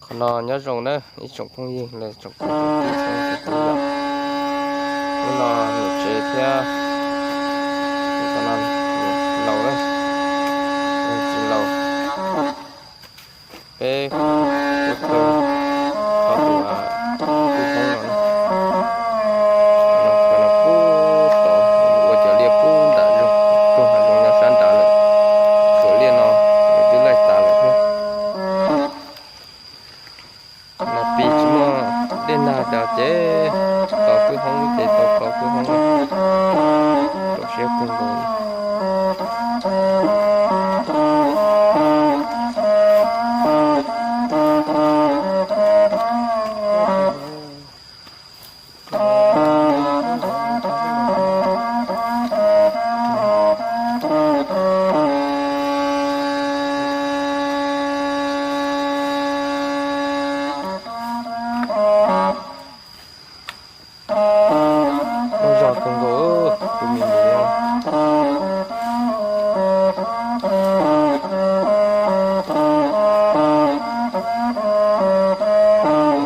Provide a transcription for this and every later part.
Qhov no nyob zoo na ib tsoom phooj ywg los tsoom kwv tsoom tij txhua leej txhua tus yom. Hnub no niam tsev thiab tus no laus na, txiv laus, peb tuaj khaws qhov tus kwj hoob no na. Khaws no pub tod, ua cov liaj pub nram zoov, koog hav zoov nyob sab nrad lawm. Tshuav liaj no, nws twb laij tas lawm thiab. Mas pis tsis muaj dej nag ces tau kwj hoob ces tau kho kwj hoob na. Rau siab kawg nkaus li. Muaj zog kawg nkaus tus me mis.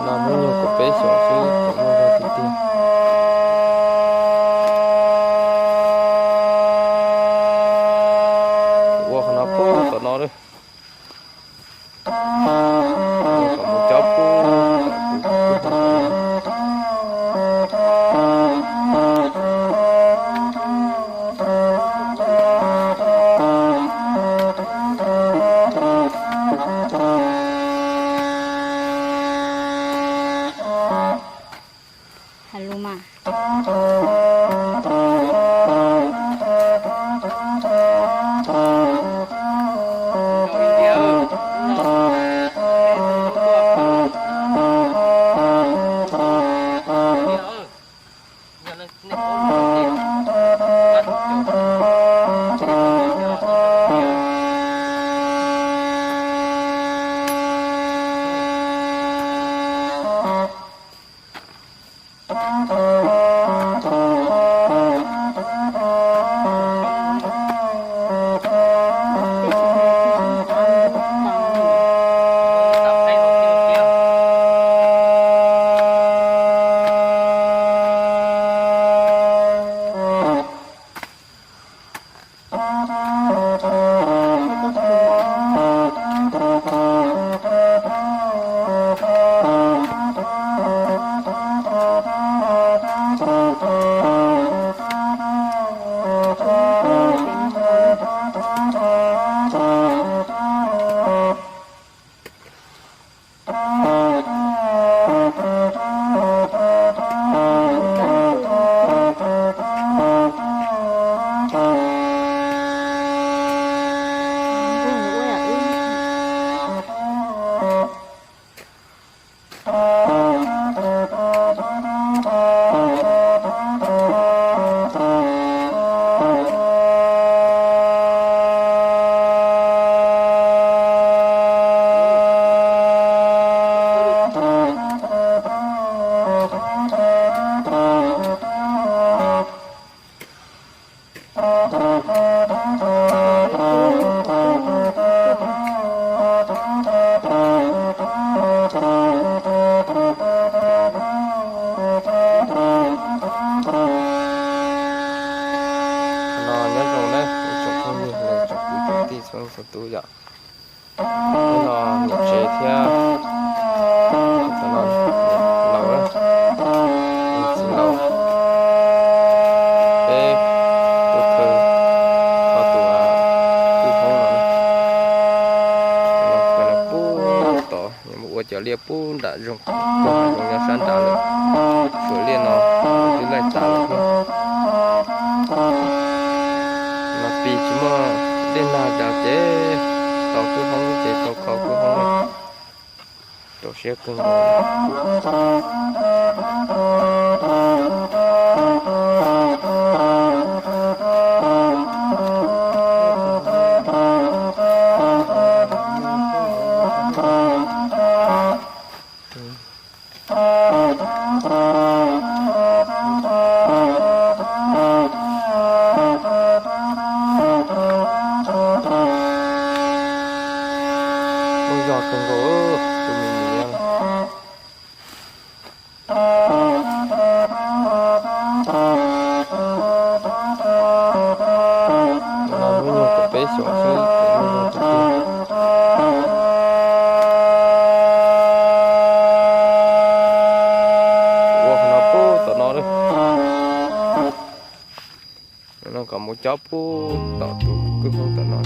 No hnub nyoog kaum peb xyoos xwb tseem muaj zog tiag tiag. Ua qhov no pub tom no lawm. Kom mus cob pub tom kuv. Hais lus mas. No nyob zoo na ib tsoom phooj ywg los tsoom kwv tsoom tij txhua leej txhua tus yom. Hnub no niam tsev thiab tus no laus, txiv laus, peb tuaj khaws qhov tus kwj hoob no na. Khaws no pub tod, ua cov liaj pub nram zoov, koog hav zoov nyob sab nrad lawm. Tshuav liaj no, twb laij tas lawm thiab. Mas pis tsis muaj dej nag ces tau kwj hoob ces tau kho kwj hoob na. Rau siab kawg nkaus. Muaj zog nkaus, tus me nyuam. Hnub no hnub nyoog kaum peb xyoos xwb, hnub no tus twg. Ua qhov no pub tom no lawm. No kom mus cob pub tom tus kwj hoob tom no.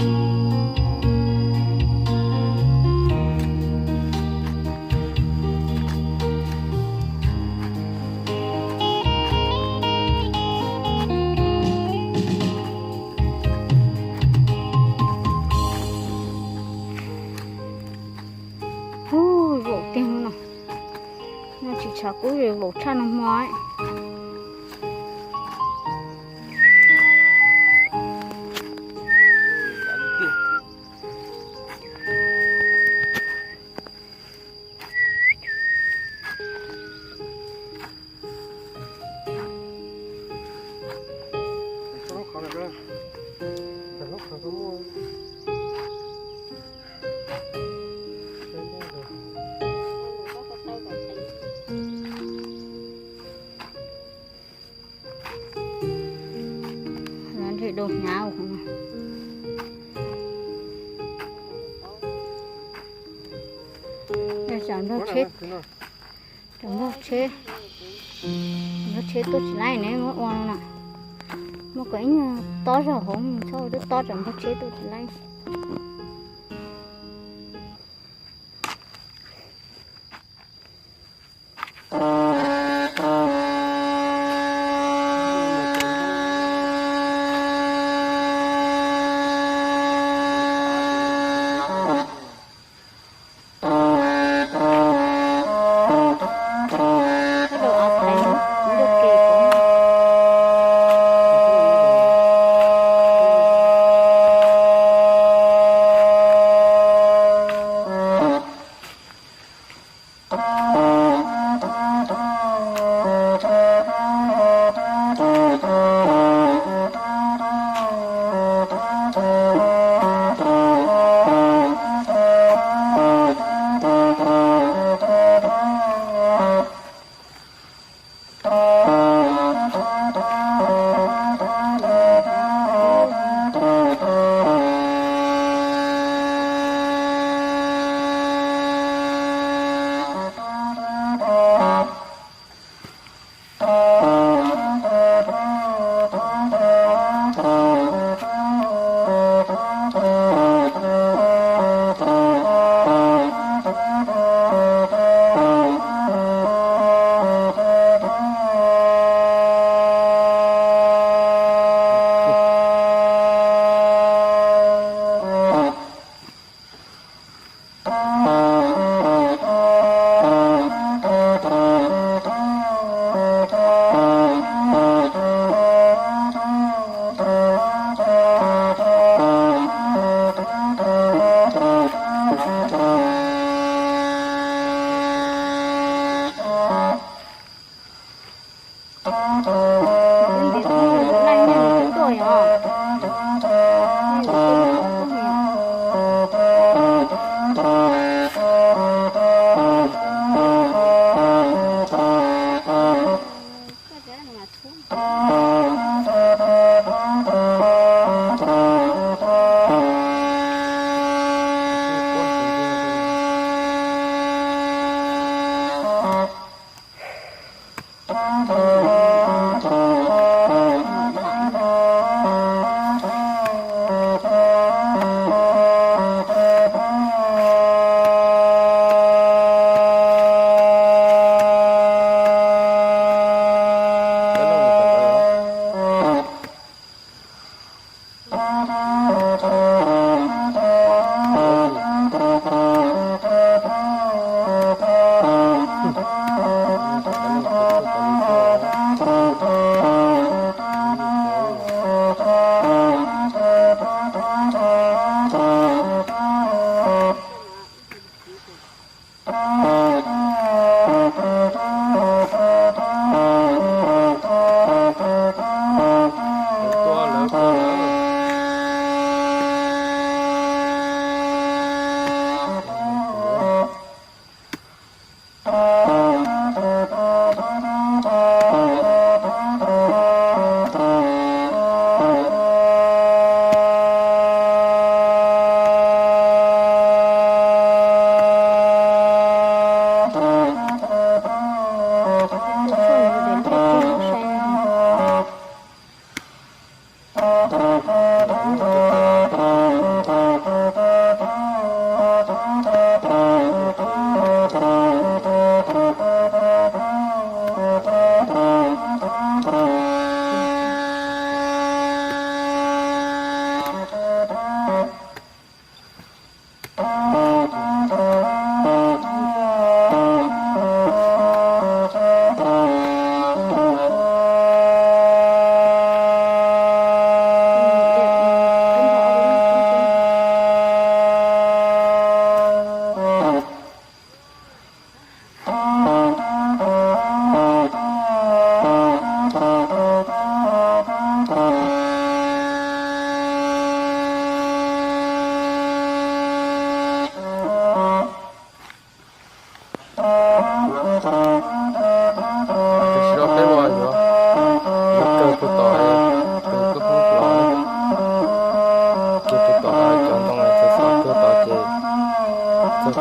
Ub, vaum tiag no. No tsis tshav kub vaum tshaj no hmo. Nrhiav dua hnyav. Tsam nrog tsheb, tsam nrog tsheb, nrog tsheb tuaj tsis laib ne muab ua no na. Muab kom ib nyuag tob zog hauv, txhob ua twb tob tsam nrog tsheb tuaj tsis laib.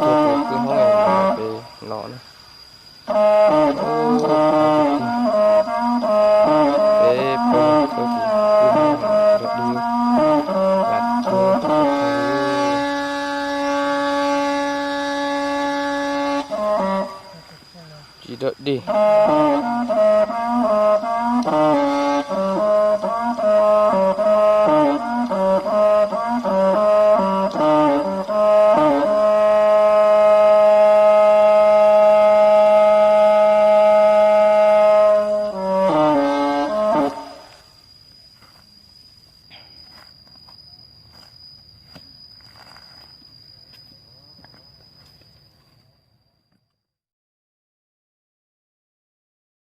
Tuag pem kwj hoob no, pem no na. Peb pw txog tim kwj hoob dog dig, lam tuag tsis dog dig.